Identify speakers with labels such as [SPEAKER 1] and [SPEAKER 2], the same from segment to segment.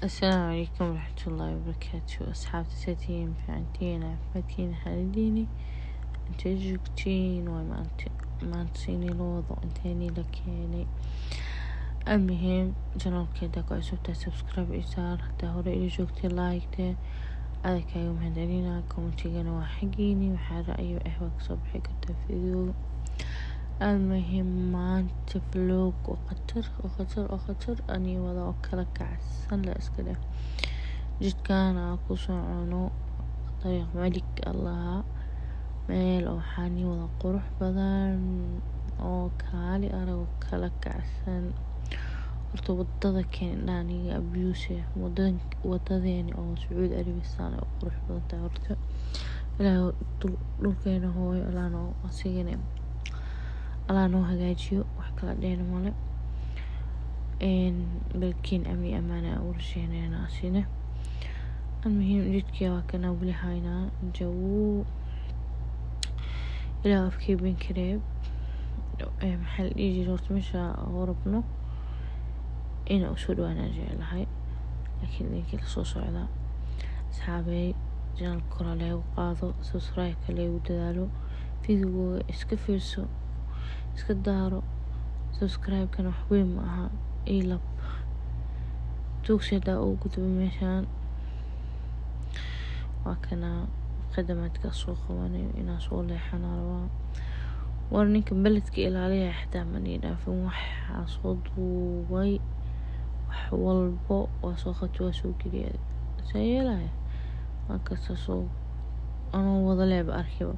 [SPEAKER 1] Asalaamu calaykum waraxmatullaahi wabarakaatu. Asxaabta, satihiin? Fiicantihiin? Caafimaadkiina, xaaladiini, intee joogtiin? Waa maanta maanta siinii loo wado inteenii la keenay. Almuhiim, channelkeeda ku cusubtahay, subscribe ii saar. Hadaa hore ila joogtay, like ada kaaga mahadcelinaa. Commentigana waa xaggiini, waxaa ra'yi ah waa kasoo bixi kartaa video. Almuhiim, maanta vlog oo khatar oo khatar oo khatar ani wada oo kala kacsan la iska dheh. Jidkaan aan ku socono, dariiq Malik Allah, meel oo waxaa wada qurux badan oo kaali arag oo kala kacsan. Horta wadada keen indhaha aniga abuse wadadeeni oo Sacuudi Arabistan ay u qurux badan tahay. Horta Ilaahay dhulkeena hooyo Allah noo asigana Allah noo hagaajiyo, wax kala dheena male. Beledkiin amni amaana aan u rajeyneynaa asina. Almuhiim, jidkii waa kana weli haynaa jawo. Ilaah afkii bin kareeb, maxaa la dhihi jiray, horta meesha oo rabno inaan usoo dhawaanaan jeclahay, laakiin idinkii lasoo socdaa. Asxaabey, channelka kor ha leegu qaado, subscribe-ka leegu dadaalo, videoga iska fiirso, iska daaro, subscribe-kana wax weyn ma aha. Ilab tuugsi hadaa ugu gudbo. Meeshaan waa kana khadamaadka soo qabanayo, inaan soo leexanaa rabaa. War ninka beledka ilaaliya xitaa manii dhaafin. Waxaa soo duubay wax walbo, waa soo qabtay, waa soo geliyay, saa yeelaya. Waa kasta soo anoo wada leeba arkiba,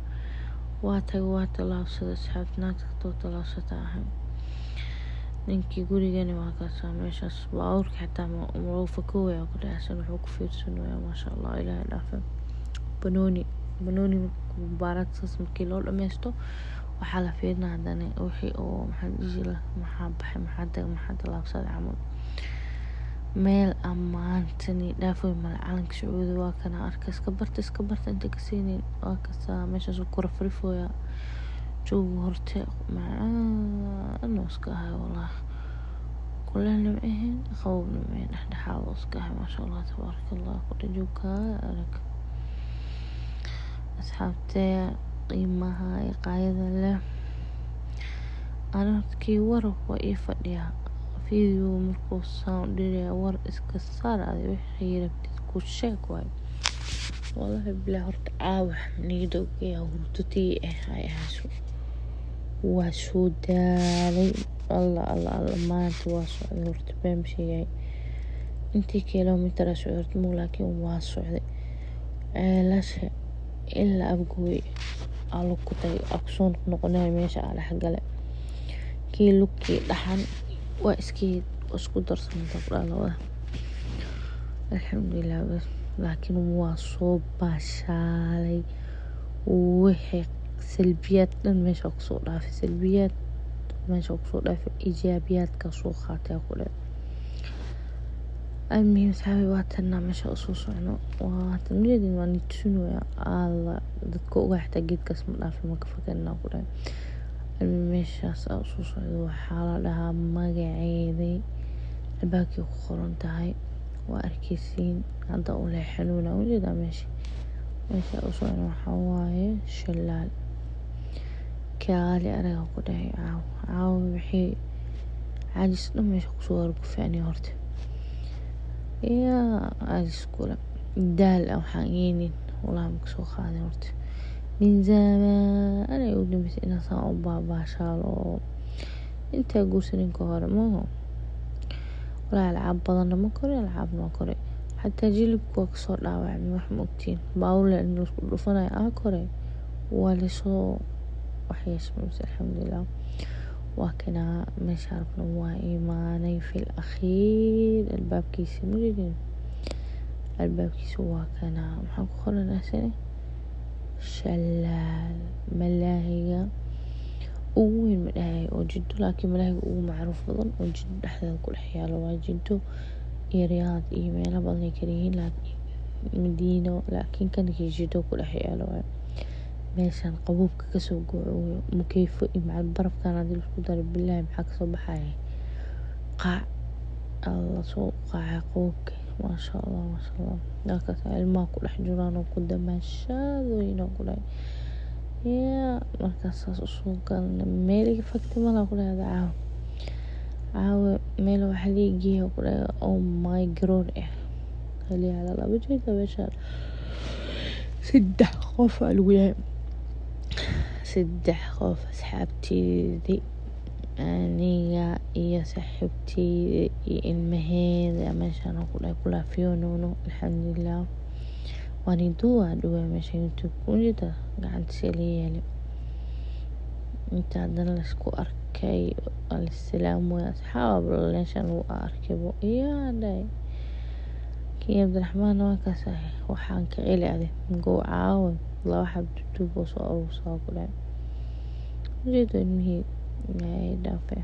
[SPEAKER 1] waa tagay, waa tallaabsaday. Asxaabta, naagta katoo tallaabsata ahay. Ninkii gurigani waa kaasaa. Meeshaas baabuurka xitaa ma fakooya ku dhacsan, wuxuu ku fiirsanaya. Maasha Allah, Ilaahay dhaafe. Banooni banooni mubaarad saas markii loo dhameysto, waxaa la fiirinaa haddana wixii oo, maxaa la dhihi jiray, maxaa baxay, maxaa tagay, maxaa tallaabsaday camal. Meel ammaantani dhaafoy male. Calanka Sacuudi waa kana arka. Iska barta, iska barta inta ka siinin. Waa kasaa meeshaas ku rafrifooya joogu. Horte macaan oo iska ahay, wallahi kuleelna ma ahayn, qabowna ma ahayn, dhexdhexaad oo iska ahay. Maasha Allah, tabaaraka Allah, ku dhajoogkaa arag. Asxaabtee qiimaha iyo qaayada leh, ana horta war waa ii fadhiyaa. Video markuu saan u dhiraya, war iska saar adi, wixii rabtid ku sheeg waay. Wallahi bilahi, horta caawa niyada ogaya hurdatii ah ay ahayso, waa soo daalay. Allah Allah Allah, maanta waa socday. Horta been ma sheegay, intii kilomitir aa socday horta mug, laakiin waa socday. Ceelasha ilaa Abgooy aa lug ku tagay, aa kusoo noqonaya. Meesha aa dhex galay kii lugkii dhaxan waa iskii isku darsamta ku dhaa labada. Alxamdulilah bas, laakiin waa soo baashaalay. Wixii salbiyaad dhan meesha kusoo dhaafay, salbiyaad meesha kusoo dhaafay, ijaabiyaadka soo qaatay ku dhe. Almuhiim, asxaabi, waa tanaa meesha usoo socno. Waa tan ujeedin, waa nitusinaya alla dadka ogaa. Xitaa geedkaas ma dhaafin, ma ka fakanaa ku dhahay. Almuhiim, meeshaas aa usoo socdo waxaa la dhahaa magaceeday, albaabkay ku qoran tahay, waa arkeysiin. Hadda u leexanuuna ujeedaa. Meesha u socno waxaa waaye Shalaal. Kaali araga ku dhahay. Caawa caawa wixii caajis dhan meesha kusoo wargufay aniga. Horta yaa caajis kule daal ah waxaan yeenin, walahi ma kasoo qaadin. Horta min zamaan ay u dambeysay inaan saan u baabaashaalo oo intaa guursanin ka hore maaho. Walahi alcaab badanna ma korin, alcaabna waa koray. Xataa jilibka waa kasoo dhaawacmay. Wax ma ogtiin, baabuur le in laisku dhufanayo aa koray, waa lasoo waxyeeshay. Alxamdulilah, waa kanaa meesha rabna, waa imaanay fil akhiir. Albaabkiisa majeedin, albaabkiisa waa kanaa. Maxaa ku qoran asane? Shalaal, malaahiga ugu weyn ma dhahay oo Jiddo, laakiin malaahiga ugu macruuf badan oo Jiddo dhexdeeda ku dhex yaalo waa. Jiddo iyo Riyaad iyo meelo badan ay kala yihiin, laakiin Madiino, laakiin kankii Jiddo ku dhex yaalo waay. Meeshan qaboobka kasoo goco, mukeyfo iyo macal barafkan hadii laisku daro, bilahi maxaa kasoo baxaya? Qaac alla soo qaaca qaboobka. Maasha Allah, maasha Allah. Halkaas ilmaha ku dhex jiraan oo ku damaashaadooyin ku dhahay. Yaa markaas saas usoo galnay, meel iga fagtay malaha ku dhahay. Caawa caawa meel waxaa lii geeya ku dhahay, oh my, garoon ah haliyaala laba jeeda. Meeshaan 3 qof aa lagu yahay, 3 qof, asxaabteydii, aniga iyo saaxiibteyda iyo ilmaheeda. Meeshaan ku dhahay kulaafiyoonoono. Alxamdulilah, waan duwaa dhawaa meesha YouTube ujeeda gacanta see laga yeelay. Inta haddana laisku arkay, waa la salaamoy asxaab. Meeshaan lagu arkaybo yaa dhahay kii Cabdiraxmaan, waa kaas. Waxaan ka celi ade gow caawa 2 xab duduub oo soo aruursaa ku dhahay. Ujeedo ilmihii ay dhaafay.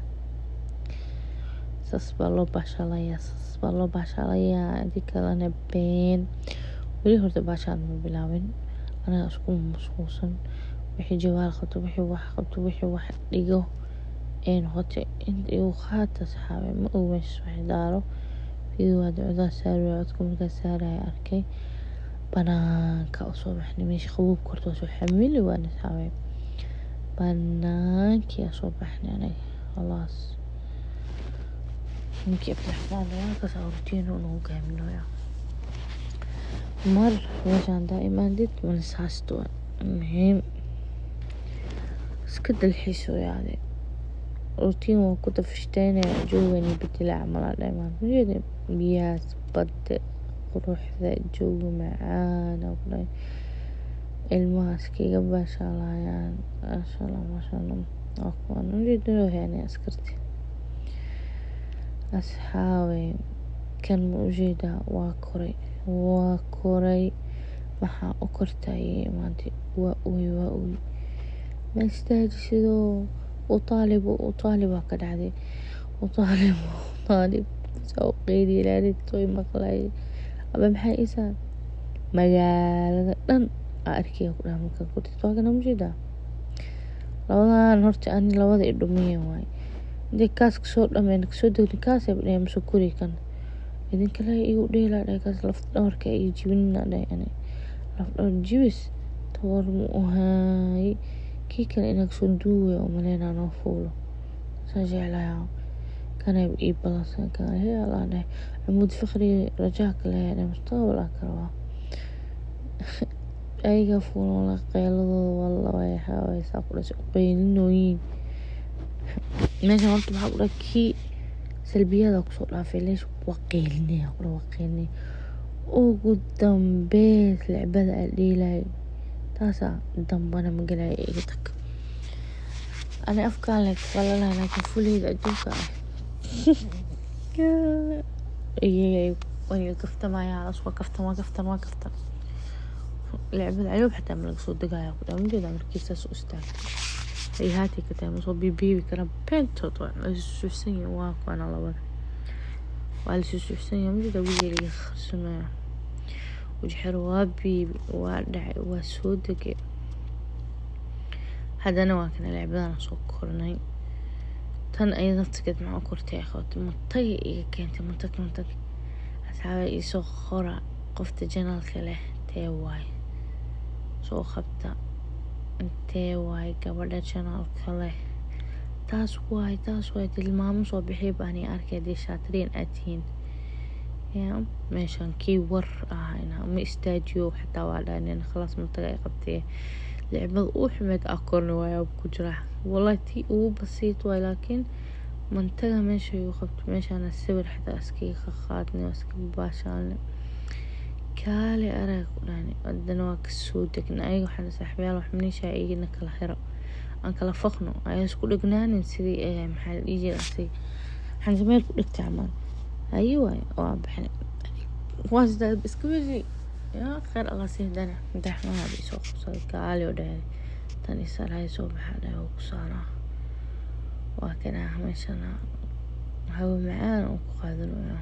[SPEAKER 1] Saas baa loo baashaalayaa, saas baa loo baashaalayaa. Intii kalena been weli horta baashaan ma bilaabin. Anaga isku mashquulsan, wixii jawaal qabto, wixii wax qabto, wixii wax dhigo ee noqotay. Inta igu qaata asxaabe, ma og meesha wax daaro. Video hadda codaa saaraya, codka markaa saaraya arkay. Banaanka usoo baxnay, meesha qabowga horta waa soo xamili waan asxaabe. Banaankii aa soo baxnay anaga, khalaas. Ninkii Cabdiraxmaan waa kaas routine uu nagu hogaaminaya. Mar meeshaan hadaa imaadid malis haysto, muhiim iska dalxiis weeye. Routine waa ku tafishteynaya, jawigan bedela camal aa dhahay maanta. Ujeeda biyahaas badda, quruxda jawiga macaan aa ku dhahay, ilmahaas iskaga baashaalayaan. Maasha Allah, maasha Allah. Waa kuwan ujeeda yani askarti. Asxaabey, kan ma ujeedaa? Waa koray, waa koray. Maxaa u kortay maanta? Waa ooy, waa ooy, ma istaajisidoo. Utaalib, utaalib waa ka dhacday. Utaalib, utaalib saa u qeyliye ilaalintoy maqlay aba maxay isaa magaalada dhan aa arkaya ku dhaha. Markaa ku tagto waa kana ujeedaa labadan. Horta ani labada i dhumiyeen waay. Intay kaas kasoo dhameen, kasoo degni, kaas ay dhaheen masoo kori kan idinka le igu dheelaa dhahay. Kaas laf dhabarka iyo jibinina dhahay. Ani laf dhabar jibis tawar mu u haayay. Kii kale inaa kasoo duuwaya umaleynaa noo fuulo saa jeclayaa. Kanay ii balansan kan heelaa dhahay. Cumuud fikri rajaa kale dhahay, mustaqbal aa ka rabaa. Ayaga fuulan la qeyladooda walla way saa ku dhashay qeylinooyin meeshan. Horta maxaa ku dhahay? Kii salbiyada kusoo dhaafay leesh waa qeylinaya ku dhahay, waa qeylinaya. Ugu dambeys lecbada aa dheelay taasaa dambana magalaya. Iga tag, ani afkaan le falalaa, laakiin fuleyda adduunka ah iyaga waan kaftamaya. Waa kaftan, waa kaftan, waa kaftan. Lecbada cayoob xataa ma laga soo degaya ku dhahay. Majeeda markii saas u istaagtay ay haati ka tahay, ma soo biibiibi kara. Beentood waa la susuuxsan yahay. Waa kuwana labada waa la susuuxsan yahay. Majeeda wiil iga kharsanaya wajxer waa biibi, waa dhacay, waa soo degay. Haddana waa kana lecbadana soo kornay. Tan ayada naftigeed maxaa u kortay? Qabtay matagay iga keentay matag, matag. Asxaaba, iisoo qora qofta channelka leh tee waay. Soo qabta, intee waay gabadha channelka leh? Taas waay, taas waay. Tilmaamo soo bixiya baan arkay haddii shaatiriin aad tihiin. Ya meeshan kii war ahayna ma istaajiyo xataa. Waa dhahneen khalaas, mataga ay qabtee. Licbada uu xumeed aa korna waayaa ku jira. Wallahi tii ugu basiit waay, laakiin mantaga meesha igu qabto. Meeshaana sawir xataa iskaga qaadnay, iskaga baashaalnay. Kaale arag ku dhahnay. Haddana waa kasoo degnay. Ayaga waxaan saaxiibayaal wax maniisha igana kala xiro, aan kala faqno, ayaa isku dhegnaanin sidii maxaa la dhihi jiray, si xanjameel ku dhegtay camal. Haye waay, waa baxnay. Kuwaas iska weji yaa khayr Allah sii. Hadana madaxmaha bay soo qabsaday. Kaali oo dhahay tan isarahay soo baxaa dhahay oo ku saaraa. Waa kana meeshana hawo macaan oo ku qaadanaya.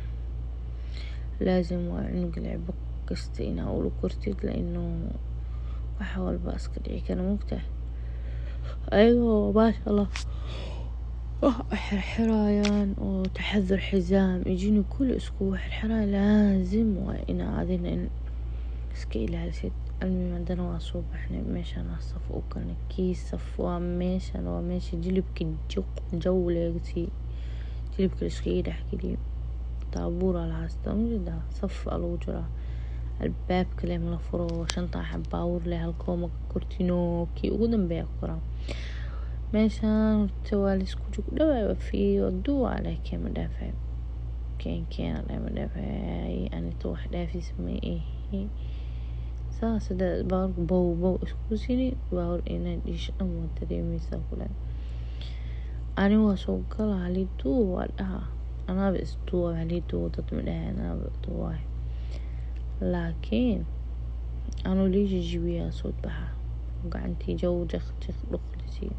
[SPEAKER 1] Laazim waa cunuga lecbo kasta inaa ula kortid, laino wax walba iska dhici kara, mogtahay. Ayagoo maasha Allah. Wax xirxirayaan oo taxadur xisaam ijini kulli iskugu xirxiraya. Laazim waa ina adina in iska ilaalisid. Almuhim, haddana waa soo baxnay. Meeshaan saf u galnay. Kii saf waa meeshan, waa meesha jilibka juq jaw laga siiyey, jilibka la iskaga dhexgeliyey. Taabuur aa la haystaa, majeedaa? Saf aa lagu jiraa. Albaabka leh ma la furo. Shantan xab baabuur leh halkooma ka kortino, kii ugu dambeeya ku koraa. Meeshaan horta waa laisku jugdhawaay. Waa fiiriyo duwa leh, keema dhaafay, keen keena leh ma dhaafay. Anita wax dhaafis ma ihi. Saas hada baabuurka bow bow isku siini, baabuur inay dhiisho dhan waa dareemeysaa kule. Ani waa soo gala, halii duuba waa dhaha. Anaaba isduuba, halii duuba dad ma dhahay, anaaba duubaay. Laakiin anuu lii jijibiyaa soo baxa, gacantii jaw jiq jiq dhuqlisiiyo.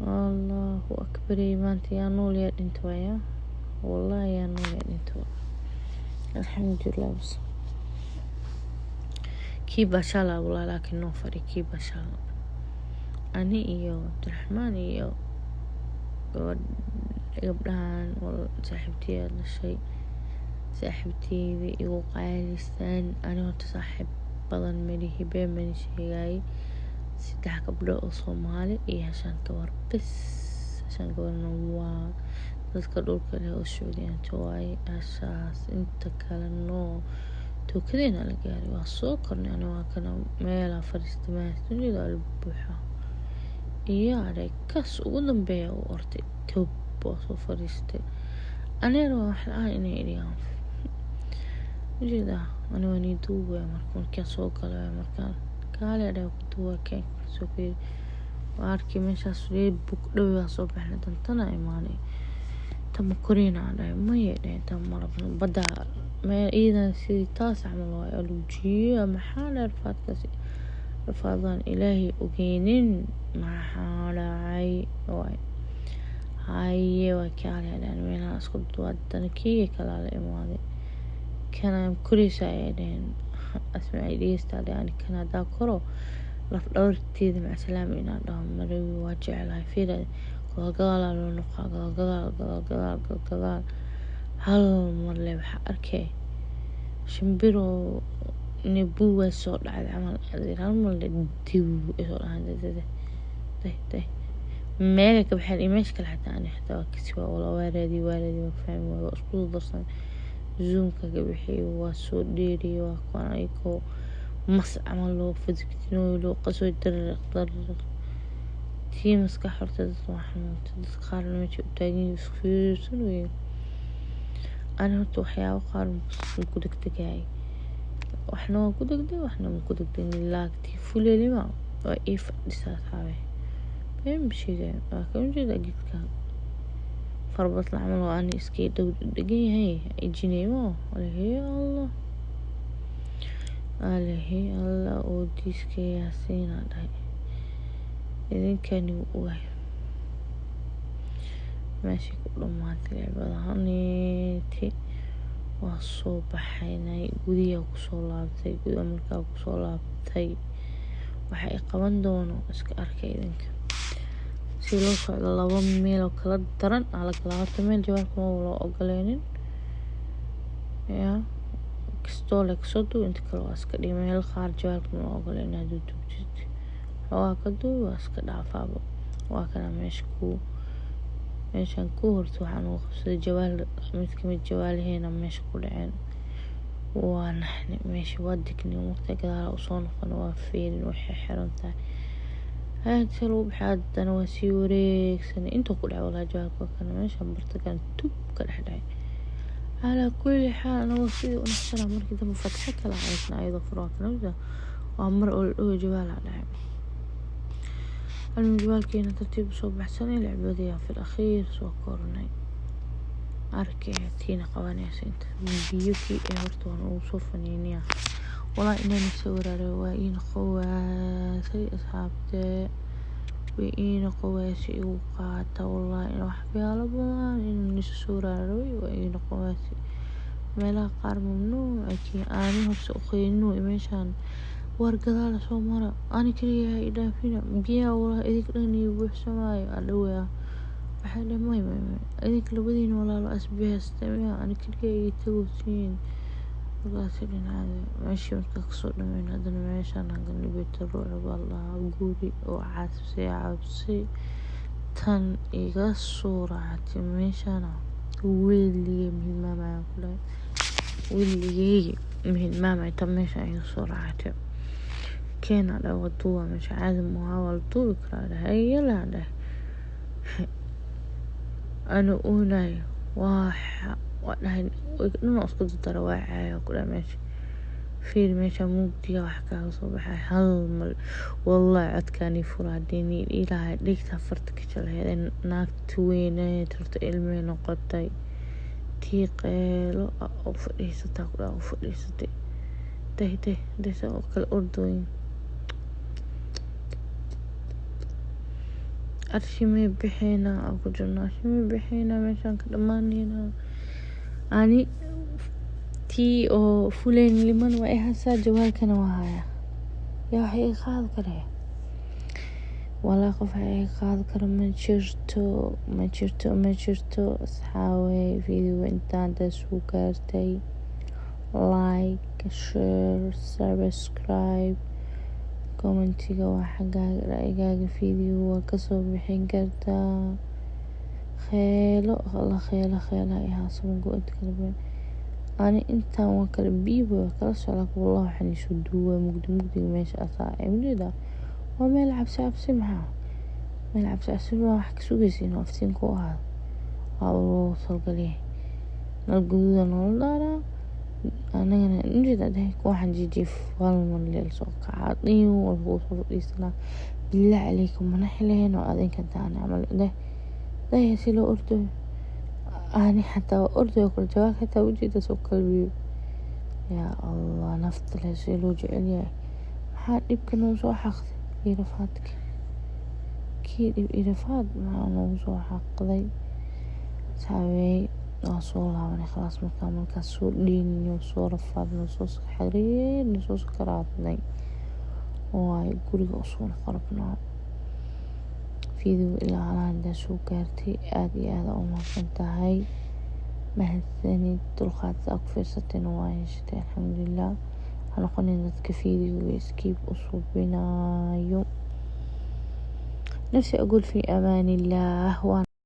[SPEAKER 1] Allahu akbar! Maanta yaa nool yaa dhinta waaya. Wallahi yaa nool yaa dhinta waa. Alxamdulilah bas kii bashala wallahi. Laakiin noo fadhi kii bashala. Ani iyo Cabdiraxmaan iyo gabadh, gabdhahan saaxiibtiyaa dhashay, saaxiibteyda igu qaalisan. Ani horta saaxiib badan malihi, been baan sheegayay. Saddex gabdho oo Soomaali iyo hashaan gabar bes. Hashaan gabarna waa dadka dhulka leh oo Sacuudiyaanta waaye hashaas. Inta kale noo tuukadeena la gaaray, waa soo kornay. Ani waa kana meelaa fadhiista mahadsanida la buuxa iyo aray kas ugu dambeeya u ortay toob waa soo fadhiistay. Anigana waa wax la-aan inay idhigaan ujeedaa. Ani waa nii duubaya. Marka markaan soo galay, markaan kaale dhaa ku duuba keen soo kuyiri, waa arkay meeshaas lee bug dhow. Waa soo baxnay, dantana imaanay. Tama koreyna aan dhahay, maya dhahay, tan ma rabno. Badda meel iidan sidii taas camal waayo lagu jiiyo. Maxaa dheer rafaadkaasi? Rafaadaan Ilaahay ogeynin. Maxaa dhacay waay? Haye, waa kaale dhahan meelaha isku duuba. Haddana kii kalaa la imaaday. Kana koreysa ayay dhaheen. Asmacay dhegeysta dhahan, kan haddaa koro laf dhabarteeda macasalaama inaan dhaho marawi. Waa jeclahay. Fiira, gadaal gadaalaa loo noqaa, gadaal gadaal, gadaal gadaal, gadaal gadaal. Hal mar le waxaa arkay shimbiroo nebuwaa soo dhacday camal. Hal mar le diw ay soo dhahaan, day day meelay ka baxeen iyo meesha kale. Xataa ani xataa waa kasi waa wala, waa raadiye, waa raadiye, waa fahmi waay, waa isku darsan. Zoomka ka bixiyay, waa soo dheeriyay. Waa kuwan ayagoo mas camal loo fadgtinooyo, loo qasoy, dariiq dariiq tii maskax. Horta dadka waa xanuuntay. Dadka qaarna meesha u taagan yihiin, isku fiirsanayeen. Ani horta waxyaabo qaar maku degdegayay. Waxna waan ku degdeg, waxna maku degdegin. Laagtii fulelima waa ii fadhisaa asxaabe, been ma sheegayo. Waa ka ujeedaa geedkan farbadla camal oo ani iska dhow dhegan yahay ijineymo. Alahey Allah, alahey Allah, oo diiska yaasiina dhahay idinkani ogahay. Meeshii ku dhamaatay lecbadahaneeti. Waa soo baxaynay, gudiyaa kusoo laabtay. Gudaha markaa kusoo laabtay, waxa ay qaban doono iska arkay idinka. Si loo socdo laba meel oo kala daran aa la galaa. Horta meel jawaalka ma loo ogoleynin yaa kastoo le kasoo duub, inta kale waa iska dhigi. Meel qaar jawaalka ma loo ogola inaad duubtid. Xoogaa ka duub, waa iska dhaafaaba. Waa kana meesha ku meeshaan ku horta waxaan ugu qabsaday jawaal. Mid kamid jawaalaheena meesha ku dhaceen. Waa naxnay, meesha waa degnay. Waqti gadaal usoo noqon, waa fiirin, waxay xiran tahay inta lagu baxay. Haddana waa sii wareegsanay intuu ku dhacay. Walaa jawaalka waa kana meeshaan bartakan tub ka dhex dhacay. Calaa kulli xaal, anagoo sidii u naxsanaa, markii dambe fatxo kala aragnay ayadoo furan. Kana waa mar oo la dhow jawaalaa dhacay. Almuhim, jawaalkeena tartiib usoo baxsanay. Lecbadiyaa fil akhiir soo kornay. Arkay tiina qabanaysa inta biyo kii ee horta waan ugu soo faniiniya. Walaa inaan sawiraare waa ii noqon waasay asxaabtee, way ii noqon waasay. Igu qaata wallahi in waxyaalo badan inaan isu sawiraare waa ii noqon waasay. Meelaha qaar mamnuuc ay aani horta u qeynino meeshaan. War gadaal soo mara, ani kaliya i dhaafina, biyaha walahi idinka dhan ii buuxsamaayo adhawaa. Waxay dheh, "May, may, may, idinka labadiina walaalo asbihaysta miya, ani kaliya ii tagosiin." Markaasi dhinaca meeshii markaa kasoo dhameyn, haddana meeshaan aan galnay, Beyt Ruuc baa la dhahaa, guri oo cabsi cabsi tan iga soo raacatay meeshaana weligay ma hilmaamayaan ku dhahay, weligay ma hilmaamayo tan meeshaan iga soo raacatay. Keena dhahay, waa duuba, meesha caadi maaha, waa la duubi karaa dhahay, yala dhahay. Ana oonayo waa waa dhahay dhan waa isku dardara, waa caaya ku dhahay. Meesha fiir, meesha mugdiga wax kaaga soo baxay hal mal, wallahi codkaanii fura hadii niin ilaahay dhigta farta ka jalaheed. Naagta weyneed horta ilmey noqotay, tii qeelo u fadhiisataa ku dhaha, u fadhiisatay. Day day day, saa oo kale ordooyin arshimay bixeynaa aan ku jirnaa, arshimay bixeynaa, meeshaan ka dhamaanaynaa. Ani tii oo fuleyn liman waa i hasaa, jawaalkana waa hayaa, yaa wax iga qaadi karaya? Walaa qof wax iga qaadi kara ma jirto, ma jirto, ma jirto. Asxaabey, video intaan haddaa soo gaartay, like, share, subscribe, commentiga waa xaggaaga, ra'yigaaga video waa kasoo bixin kartaa. Kheelo la kheelo kheela i haasamo go-inta kala been. Ani intaan waa kala biiba, waa kala socdaa wallah. Waxaan isoo duuba mugdi mugdiga meesha asaa imnida waa meel cabsi cabsi, maxaa meel cabsi cabsi baa wax ka sugaysa inuu aftiin ku ahaado, waa loogu talgaliyay nal guduuda noola daaraa anagana ujeeda dheh. Waxaan jijiif hal mar leel soo kacaa dhiin walba soo fadhiisanaa. Billah calaykum, mana xileheen oo adinka taani camal dheh daya si loo ordayo. Ani xataa waa ordayo kale, jawaab xitaa ujeeda soo kalbiyo. Yaa Allah, nafta leh see loo jecel yahay! Maxaa dhibka noo soo xaqday iyo rafaadka kii dhib iyo rafaad maxaa noogu soo xaqday? Saawey, waa soo laabanay khalaas. Markaas soo dhiinyo, soo rafaadnay, soo xariirnay, soo sakaraadnay, waayo guriga usoo noqon. Video ilaa halaan hadaa soo gaartay, aada iyo aada u mahadsan tahay, mahadsanid. Dulqaad saa ku fiirsatayna waa heshatay, alxamdulilah. Ha noqonin dadka videoga skip u suubinayo. نفسي أقول في أمان الله.